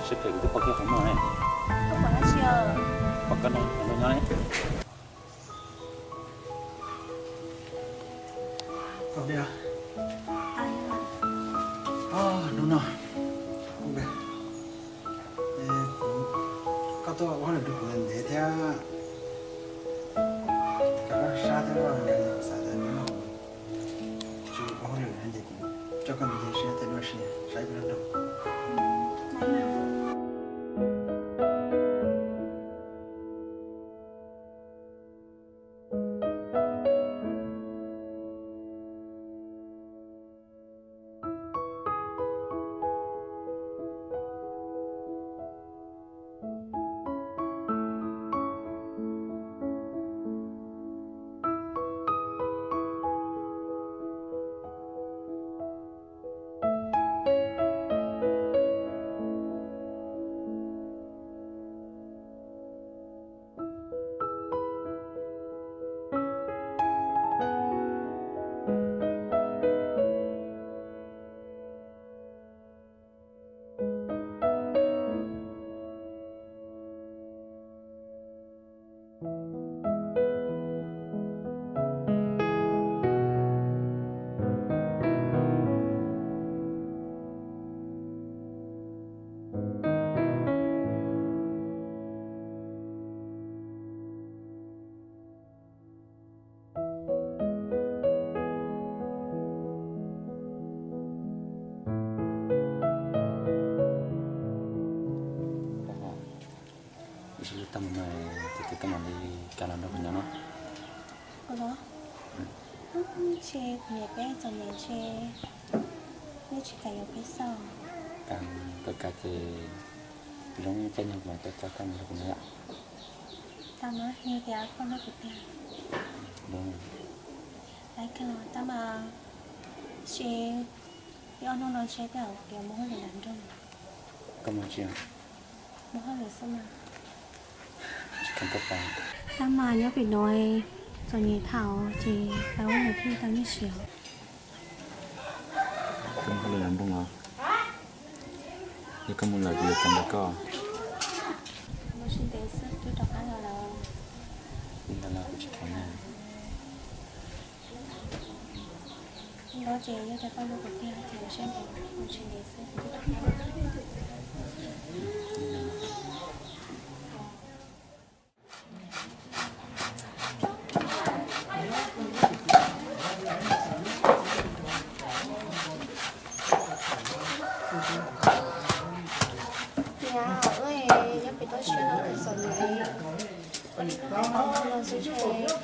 Siab phem kuv twb pom kiag qhov muag ne. Koj pom dab tsi os? Pom koj nrog nyob ne. Hnub no, kuv, koj tuaj ua hauj lwm rau kuv ntev thiab, koj sab thiab, kuv xav tias hnub no kuv tsis ua hauj lwm no ces kuv coj koj mus ncig siab thiab dua si saib peb lub nroog. Lub sij hawm tag mus no ces koj mam li kam los nrog kuv nyob no. Kuv los, ntshe kuv niam peb txom nyem ntshe nej tsis kam yuav peb xwb. Kam, koj kam ces zoo caij nyoog mas koj coj koj mus nrog kuv nyob yom. Tau mas, yog tias koj nrog kuv tiag. Laiv kawg tab mas, ntshe ib ob hnub no ntshe twb hais tias mus hauj lwm nram nroog. Koj mus tsis? Mus hauj lwm xwb mas. Tsis kheev koj pab. Tab mas nyob pem no txom nyem thaum ces tau ua thiaj tau nyiaj siav. Koj mus hauj lwm nram nroog los? Yog koj mus lawm kuv yuav tau nrog koj. Mus tsis ntev xwb twb rov qab los lawm. Ib los los kuv tsis kheev na. Ib los ces yog tias koj hlub kuv tiag ces mus tsis ntev, mus tsis ntev xwb kuv twb rov qab los. Niam, wb nyob pem toj siab no txom nyem, ua li koj hais no xwb, hais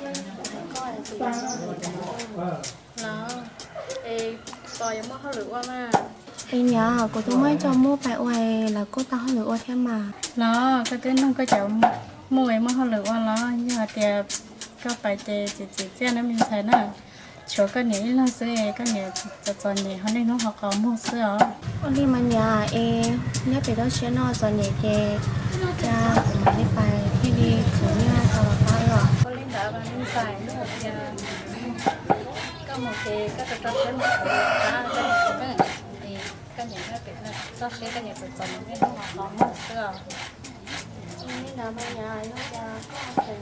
koj es kuv yuav mus hauj lwm nram nroog. Los, es tos yuav muaj hauj lwm ua mas. Es niam, kuv twb muaj ib co muj pais ua es lawv kuj tau hauj lwm ua thiab mas. Los koj twb nug koj cov muj es muaj hauj lwm ua los? Yog hais tias koj pais ces txiv txiv txiaj na me ntxhais na. Tshuav koj niam ib leeg xwb, koj niam txom txom nyem ho niaj hnub ho qhov muag xwb os. Ua li mas niam, es nyob pem toj siab no txom nyem ces cia kuv mam li pais thiaj li txhob nyiaj tau los pab os. Ua li ntawd mas me ntxhais, yog tias koj mus ces koj rau rau siab mus kuv pab koj niam, koj niam nyob pem toj siab, koj niam txom txom nyem niaj hnub ho qhov muag xwb os. Ua li ntawd mas niam, yog tias koj mus ces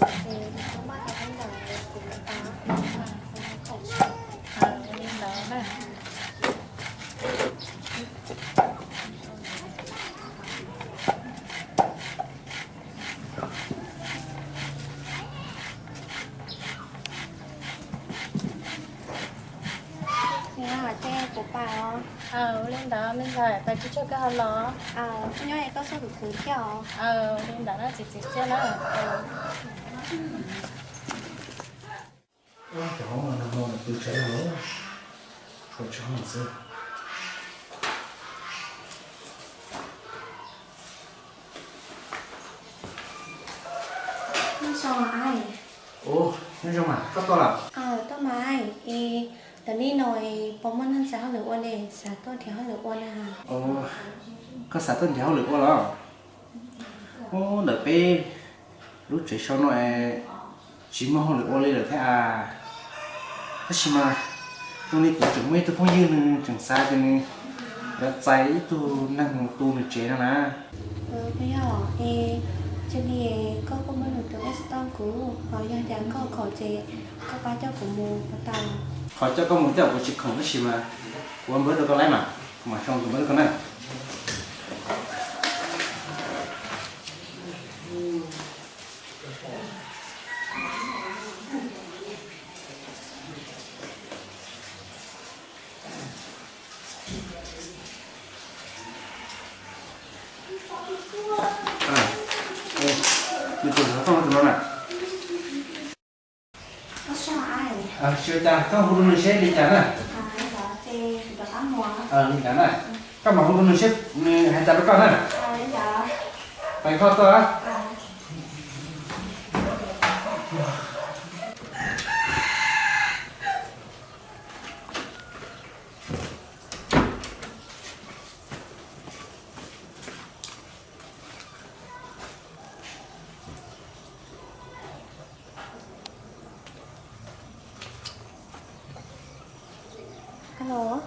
kuv maj tau peb ntawm kuv pab. Ua li ntawd na. Niam, ces kuv pais os. Ua li ntawd me ntxhais, pais tsis tseg koj ho los. Nyob es koj txhob khwv khwv thiab os. Ua li ntawd na txiv txiv txiaj na. Cov hoob no no pw tsev lawm, tshuav tsis hoob xwb. Nyob zoo mas, koj tuaj lawm? Tuaj mas, es tam sim no puas muaj neeg txais hauj lwm ua li, xav tuaj nrhiav hauj lwm ua na? Koj xav tuaj nrhiav hauj lwm ua los? Ub, ntawm peb lub tsev sau no es tsis muaj hauj lwm ua li lawm thiab as. Tab sis mas zoo li kuv tseem muaj ib tug phooj ywg nws tseem xav tias nws yuav txais ib tug neeg mus tu nws tsev no na. Yog es, cia li koj kuj muab nws tus S tau kuv, ho yog tias koj khoom ces koj pab coj kuv mus puas tau? Qhov coj koj mus tej zaum kuv tsis khoom tab sis mas kuv ua npawb rau koj lawm mas, kuv mam sau tus npawb rau koj na. Nws tus xov tooj tus no na. Xyov cas koj hu rau nws seb li cas na. Li ntawd na, koj mam hu rau nws seb nws hais cas rau koj na. Pais koj tuaj. Alo,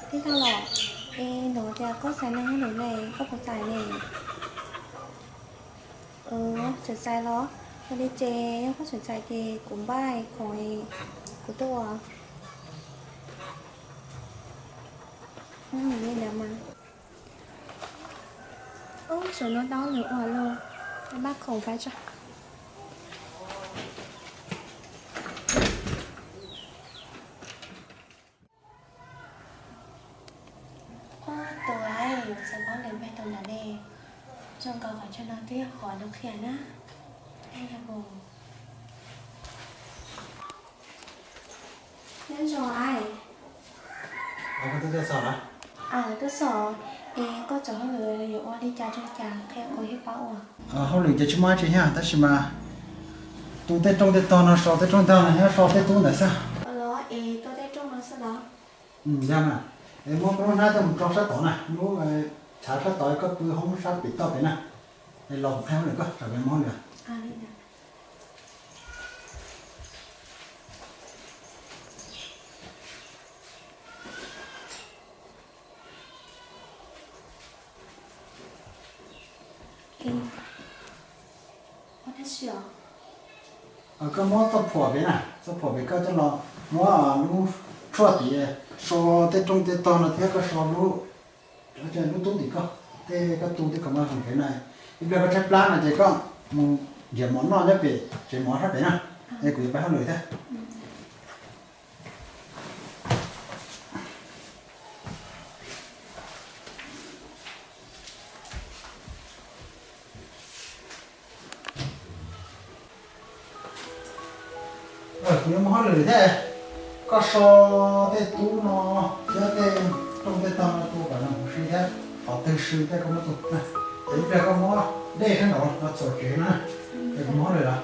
tij laug los? Es hnov tias koj xaiv neeg hauj lwm ne, koj puas txais ne? Txawm txais los? Yog li ces yog koj txawm txais ces kuv npaj khoom kuv tuaj ua. Li ntawd mas. Ub, zaum no tau lwm ua los, npaj khoom pais tso. Ub, tus aib, yuav txawv paub lwm npe tus ntawm ne, zoo nkaus qhov chaw no twb yog qhov nws qhia na. Yog mus. Nyob zoo aib. Tuaj xom, es koj txawm hauj lwm yuav ua li cas rau cas qhia kuv thiab pab ua. Hauj lwm ces tsis muaj dab tsi thiab tab sis mas tu tej rooj tej tog no, so tej rooj tog no thiab so tej tub ntawd xwb. Los es tu tej rooj no xwb los? Yog na, es muab koj lub hnab coj mus rau sab tod na, lub chav sab tod koj pw hoob sab pem toj pem na. Es los kuv qhia hauj lwm koj, tsam peb muab hauj lwm. Koj muab txoj phuam pem na, txoj phuam pem koj coj los muab lub tshuaj tid so tej rooj tej tog no thiab koj so lub, lub tub tim koj, tej koj tu tej khoom maj khoom pem na. Ib pliag koj tshaib plab no ces koj mus nrhiav mov noj nyob pem tsev mov sab pem na, es kuv yuav pab hauj lwm thiab. Kuv yuav mus hauj lwm thiab, koj so tej tub no thiab tej rooj tej tog no tu kom nws huv si thiab, qhov twg swb thiab koj muab tu na. Ces ib pliag koj muab dej sab nraud no txhuam tsev na, es kuv mus hauj lwm lawm.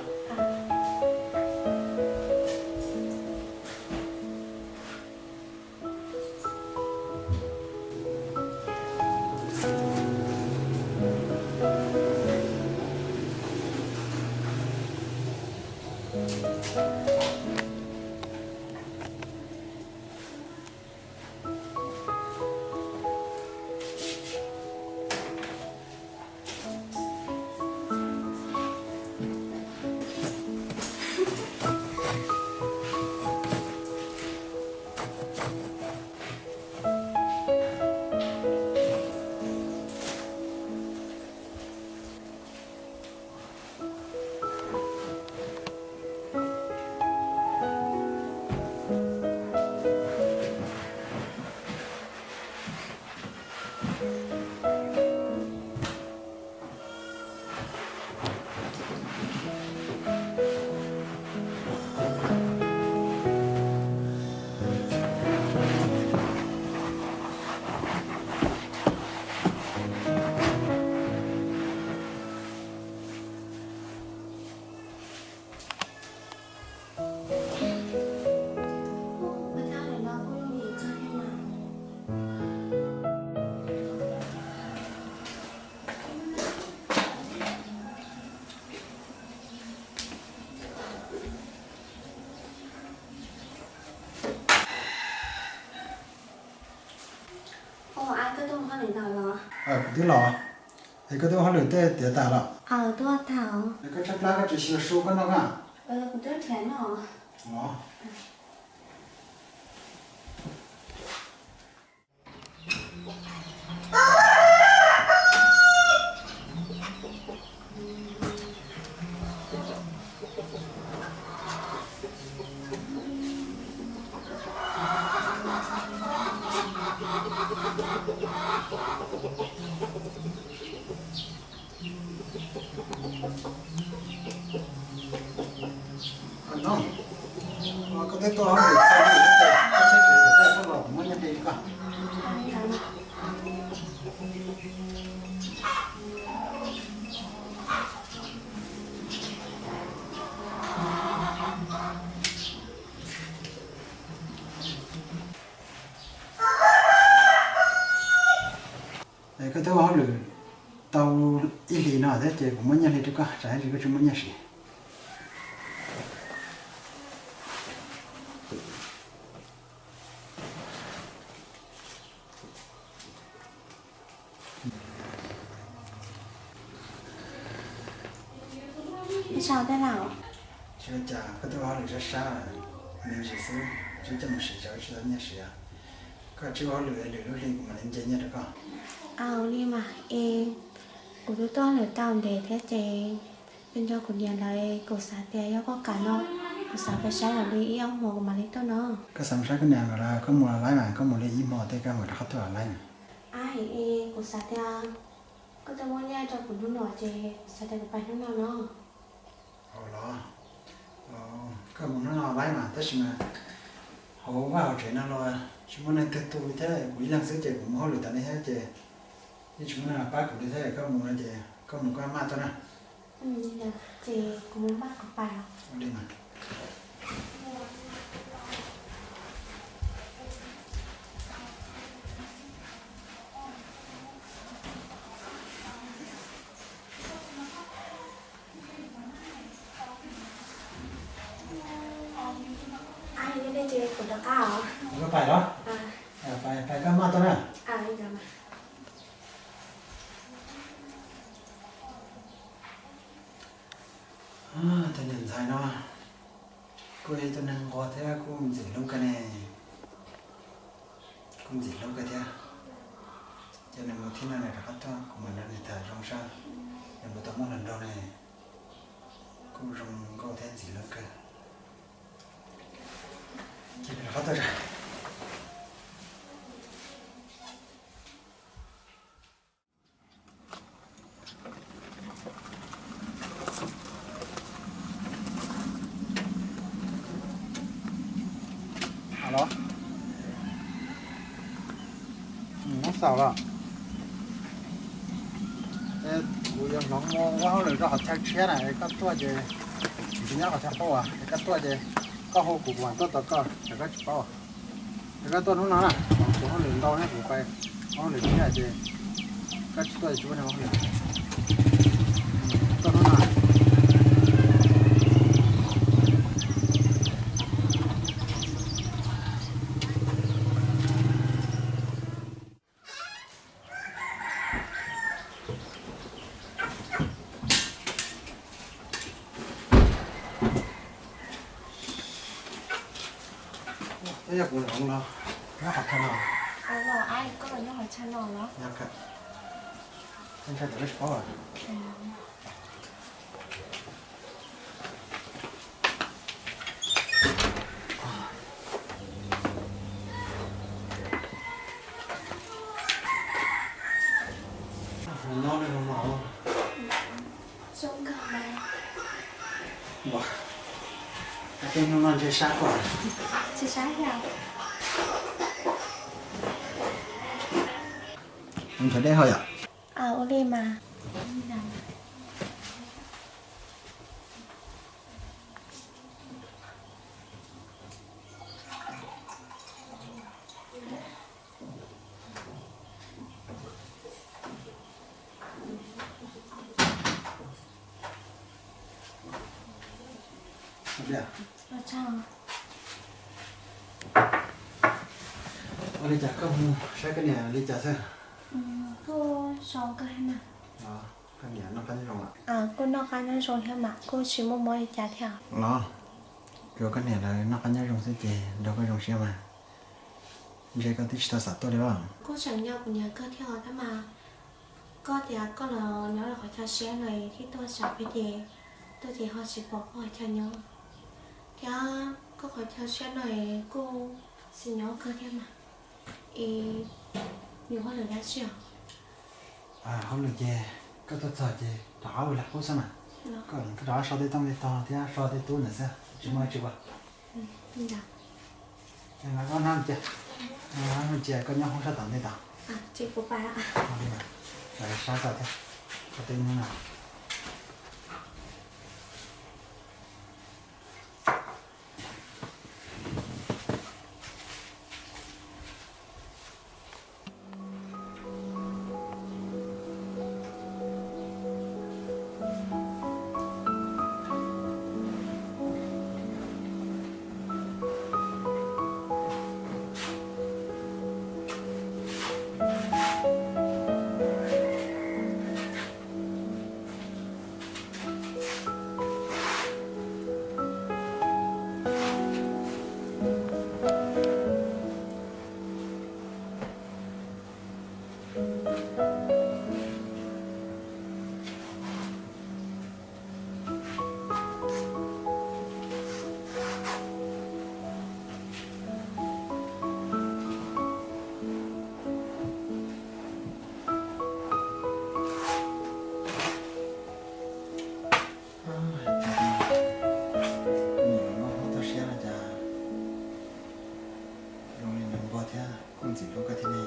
Ua, koj tuaj mus hauj lwm los? Kuv twb los. Es koj twb ua hauj lwm tej tiav tas los? Koj tshaib plab koj tsis xyuas su koj noj koj. Koj twb tuaj hauj lwm txog li, koj tsheb tsev koj los kuv muab nyiaj hli rau koj. Es koj twb ua hauj lwm tau ib hlis no thiab ces kuv muab nyiaj hli rau koj, tsam ib ntsis koj tsis muaj nyiaj siv. Tsis ua cas, koj twb ua hauj lwm sab sab, me ntsis xwb, tsis coj mus siv, tsis tau nyiaj siv. Koj tsis ua hauj lwm, lwm lub hli kuv mam li nce nyiaj rau koj. Ua li mas es, kuv twb tuaj hauj lwm tau ntev thiab ces, nco nco kuv niam lawv, kuv xav tias yog koj kam no, kuv xav pais saib lawv li ib ob hmos kuv mam li tuaj no. Koj xav mus saib koj niam lawv los koj mus los laib mas, koj mus li ib hmos tej koj mam rov qab tuaj los laib mas. Kuv xav tias koj twb muab nyiaj rau kuv hnub no ces kuv xav tias kuv pais hnub no no. Los, koj mus hnub no laib mas, tab sis mas hauv vaj hauv tsev no los tsis muaj neeg twg tu li thiab, kuv ib leeg xwb ces kuv mus hauj lwm tas li thiab ces yeej tsis muaj neeg pab kuv li thiab, koj mus no ces koj mus koj maj tuaj na. Ces kuv mus maj kuv pais os. Ua li mas. Kuv rov qab os. Koj pais los? Pais, pais koj maj tuaj na. Tus niam ntxhais no kuj yog ib tug neeg nquag thiab kuj ntxim hlub kawg ne. Kuj ntxim hlub kawg thiab. Ces nws mus thib no nws rov qab tuaj kuv mam nrog nws tham zoo saib nws puas tau muaj hluas nraug ne. Kuj zoo nkauj thiab ntxim hlub kawg. Ces nws rov qab tuaj. Los, muab xaus los. Kuv yuav hloov mus ua hauj lwm rau qhov chaw tshiab na, koj tuaj ces kuv tsis nyob qhov chaw qub as, koj tuaj ces koj hu kuv, kuv mam tuaj tos koj, yog koj tsis paub. Yog koj tuaj hnub no na, kuv hauj lwm ntau thiab kuv pais ua hauj lwm tshiab ces koj tsis tuaj ces tsis muaj neeg ua hauj lwm. Tuaj hnub no. Twb yog kuv hloov los nyob qhov chaw no. Koj los nyob qhov chaw no los? Nyob kawg. Ntshai tsam koj tsis paub. Nyob li no. Tej hnub no ntshe sab koj. Ntshe dej ho yom. Ua li mas. Ua li cas koj mus saib koj niam li cas xwb? Kuj so kawg mas. Los, koj niam noj qab nyob zoo lawm? Kuj noj qab nyob zoo thiab mas, kuj tsis muaj mob li cas thiab. Los, tsuas koj niam lawv noj qab nyob zoo xwb ces nrog koj zoo siab mas. Ntshe koj twb tsis tau xav tuaj li os. Kuj tseem nco kuv niam kawg thiab os tab mas, koj tias koj los nyob rau qhov chaw siab no thiab tuaj tsam peb ces, tuaj ces ho tsis pom koj qhov chaw nyob. Thiab koj qhov chaw siab no kuj xis nyob kawg thiab mas. Es yuav hauj lwm dab tsi os? Hauj lwm ces koj tuaj txog ces rov qab ua li qub xwb mas. Koj rov qab so tej tooj tej tog thiab so tej tub ntawd xwb, tsis muaj dab tsi ua. Koj hnab cia, cia koj nyob hoob sab tom ntej tod. Sab tod thiab, koj twb hnub no. Nyuam no muab tau siab no cas zoo li nws npog thiab kuj ntxim hlub koj thiab ne.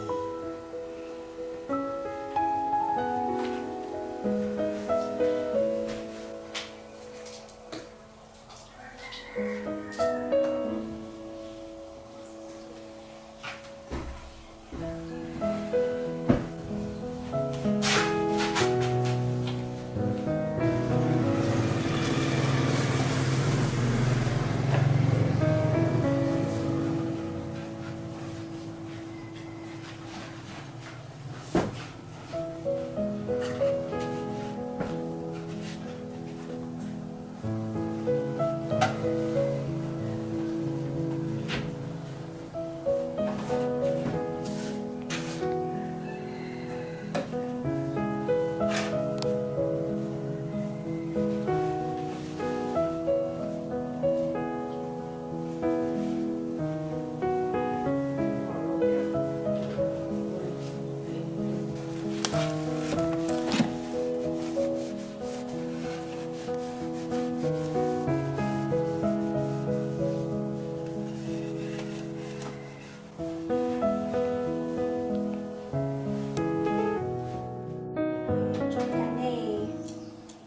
Tso cas ne,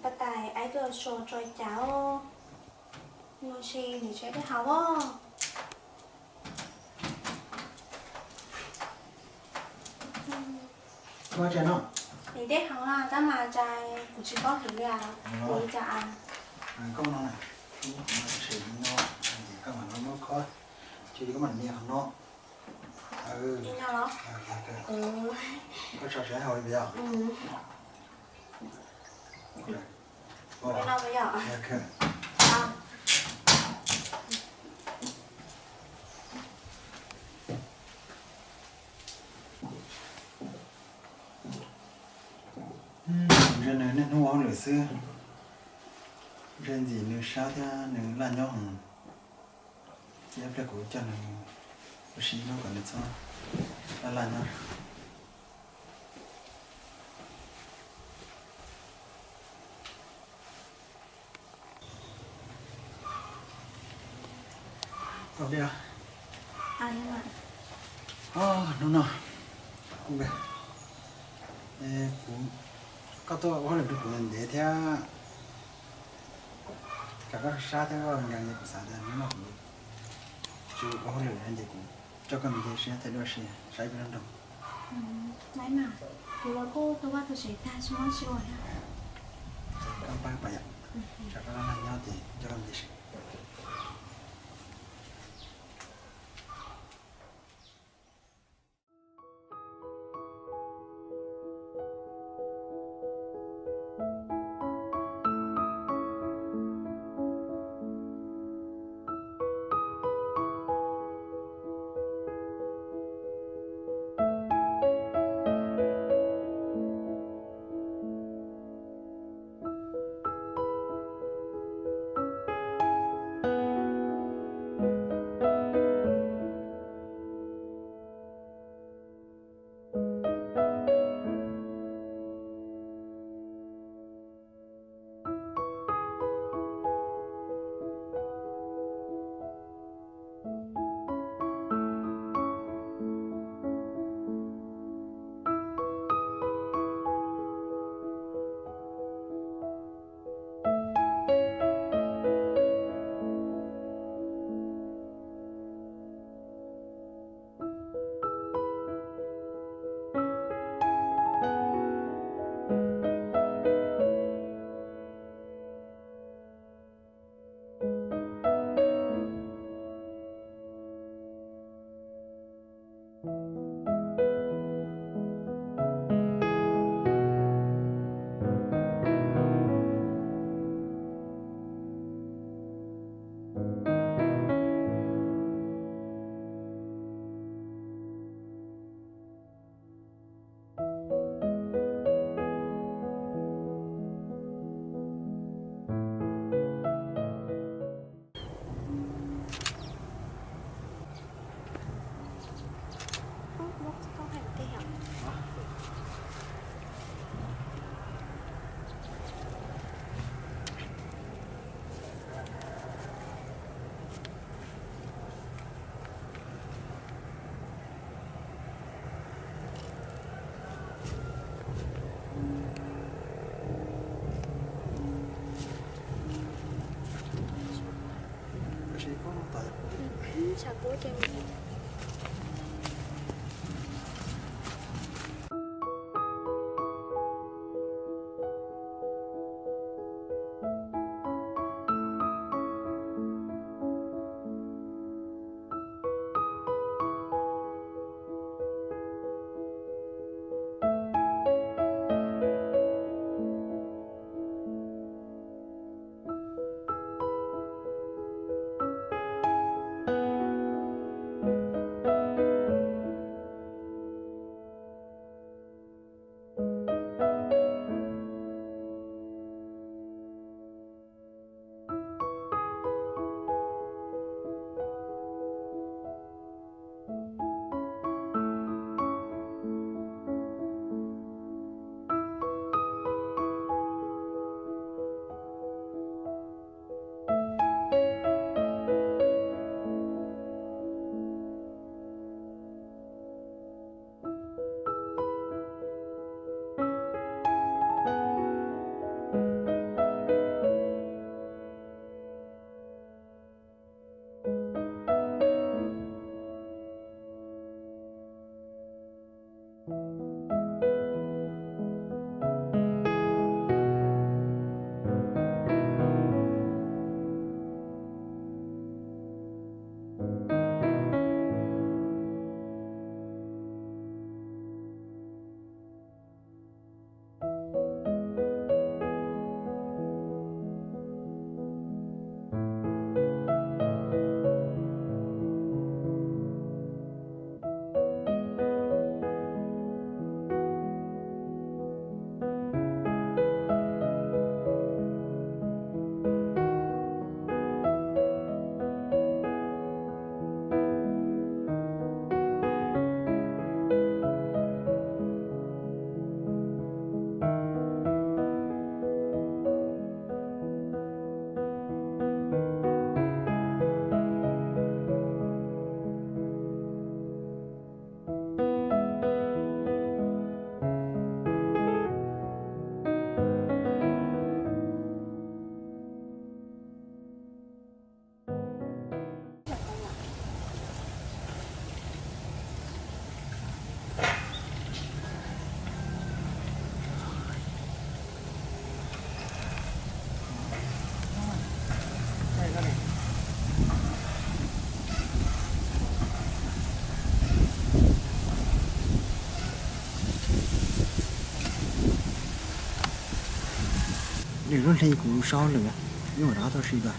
pab tais aib tuaj tso tso cas os. Nws tsis, nws tsis dej haus os. Koj tsis no? Nws dej haus tab mas cas kuv tsis paub heev li os. Ua li cas? Koj no na, tsis no, ces koj mam li muab khob, ces koj mam nias qhov no. Li no los? Koj tso tsis haus li puas yog? Ntshe nws niaj hnub ua hauj lwm xwb, ntshe ntxim nws sab thiab nws laj nyob heev. Ib pliag kuv coj nws ua si no kom nws txhob laj laj nyob. Hnub no, kuv, koj tuaj ua hauj lwm rau kuv ntev thiab, koj sab thiab koj nkees ces kuv xav tias hnub no kuv tsis ua hauj lwm ces kuv coj koj mus ncig siab thiab dua si saib peb lub nroog. Kuv los kuj tu vaj tu tsev tag tsis muaj tsis ua thiab. Koj pab pab yom, tsam koj laj laj nyob ces coj koj mus ncig siab. Nws lub hli kuv sau lawm, ib muam dab tau siv dua.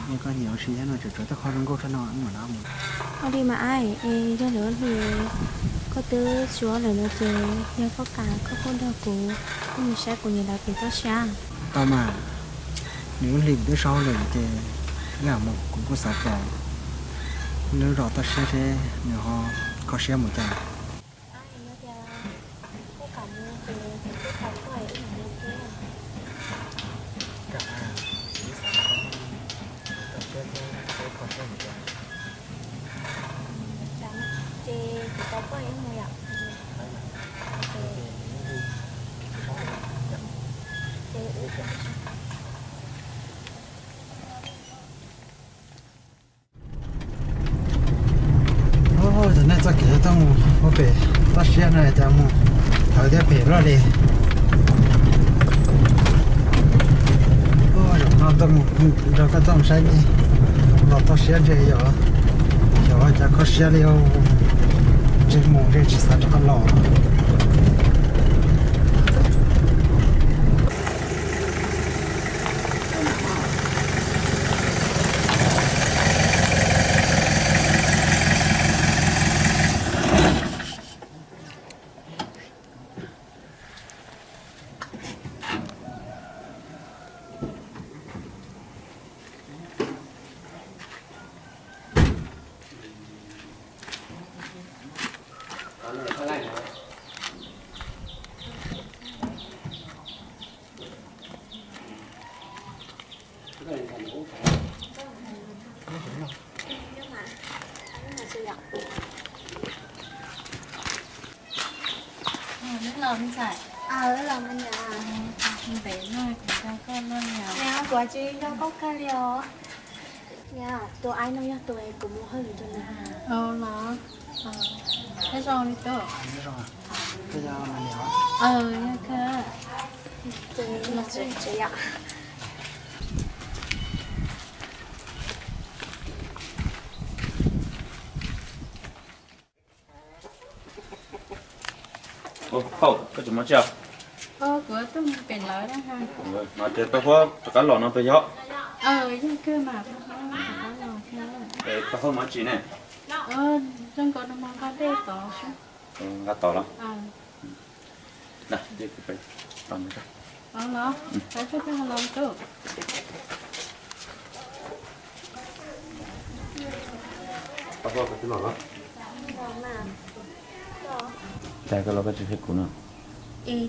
Yog koj nyiam ua si thiab no tseem tshuav tej qho zoo nkauj tshaj no ib muam dab mus. Ua li mas aib, es yog lwm lub hli koj twb suav lawm no ces yog koj kam koj kuj nrog kuv, kuj mus saib kuv niam lawv pem toj siab. Tau mas, nws lub hli kuv twb sau lawm ces ib yam mus kuv kuj xav pom lub zos toj siab seb nws ho kho siab mus cas. Ua, cov neeg txoj kev tuaj mus ua pem toj siab no cas mus thawv thiab phem luaj li. Ua, zaum no tuaj mus nrog koj tuaj mus saib nej los toj siab ntshe yog, xyov cas kho siab li, ntsej muag ntshe tsis xav rov qab los. Wb los me ntxhais. Wb los me niam. Ntev no kuv nco koj luaj li os. Kuv tsis nco koj kawg li os. Tus aib no yog tus kuv mus hauj lwm rau nws. Los, nyob zoo li tub. Yog kawg. Phauj, koj tseem mus tsi os? Kuv tuaj mus pem lawv na. Mas ces Paj Huab rov qab los no puas yog? Yog kawg mas. Paj Huab mus tsi ne? Zoo nkaus no mas nqa dej tod. Nqa tod los? Paj Huab, koj twb los los? Cas koj los koj tsis qhia kuv no?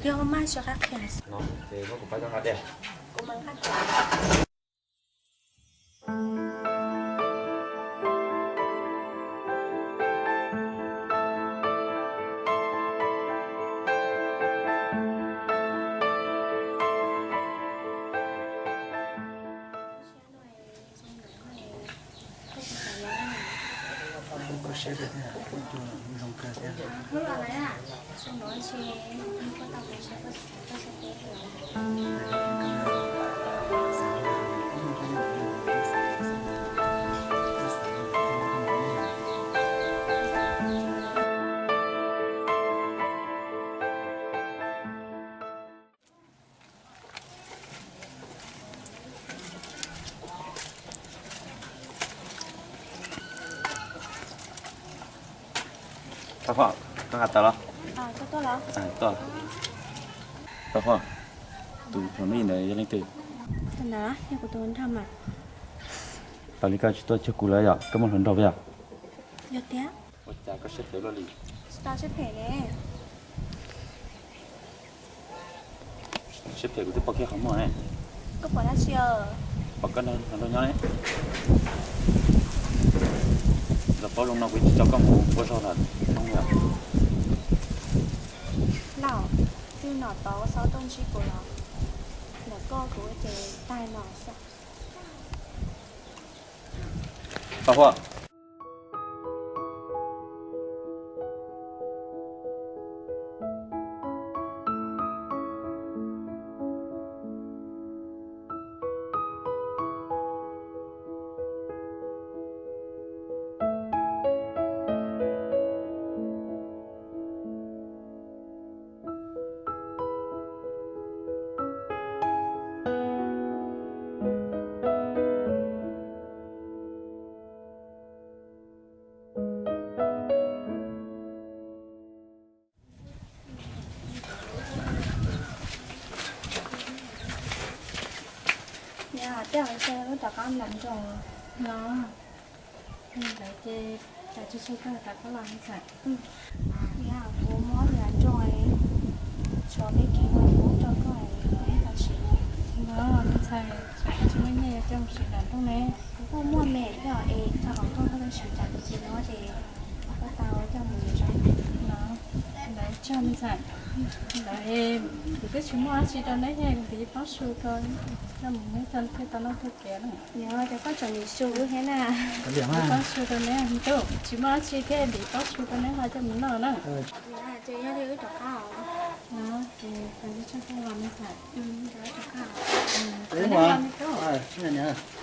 Yog maj tsis qab qhia. No ces muab kuv pab koj nqa dej. Paj Huab, koj nqa tau los? Tuaj. Paj Huab, tus phom mij ntawd yog leej twg? Tau li koj tsis tuaj cuag kuv lawm yom, koj muaj hluas nraug yom? Ua cas koj siab phem luaj li? Siab phem kuv twb pom kiag qhov muag ne. Pom koj nrog nrog nyob ne. Los paub zoo no kuv tsis tso koj mus ua zog lawm yom. Lauj, txij no tod xob tuaj ntsib kuv los, ntawm koj kuv ces tag no xwb. Paj Huab. Yog, tej zaum wb rov qab los nroos no. Ntawd ces tsam tseg tseg koj rov qab los me ntxhais. Yog, kuv muab nyiaj nroos, tshuav peb kiv ua kuv rau koj, koj tau siv. Los me ntxhais, tsam koj tsis muaj nyiaj yuav coj mus siv nram nroog ne. Kuv kuj muaj me yog es txog hauv nroog koj tau siv tsam kuv tsis muaj ces koj tau coj mus yuav zog. Los, ntawd tsaug me ntxhais. Ntawd kuv twb tsis muaj dab tsi rau neb, yog kuv tiv pob su rau, coj mus neb thiaj tau noj tau kev na. Yog, ces koj tseem tiv su thiab na. Tiv pob su rau neb, tsis muaj dab tsi thiab tiv pob su rau neb ho coj mus noj na. Ces yog li wb rov qab os. Ces tsaug koj los me ntxhais. Rov qab os.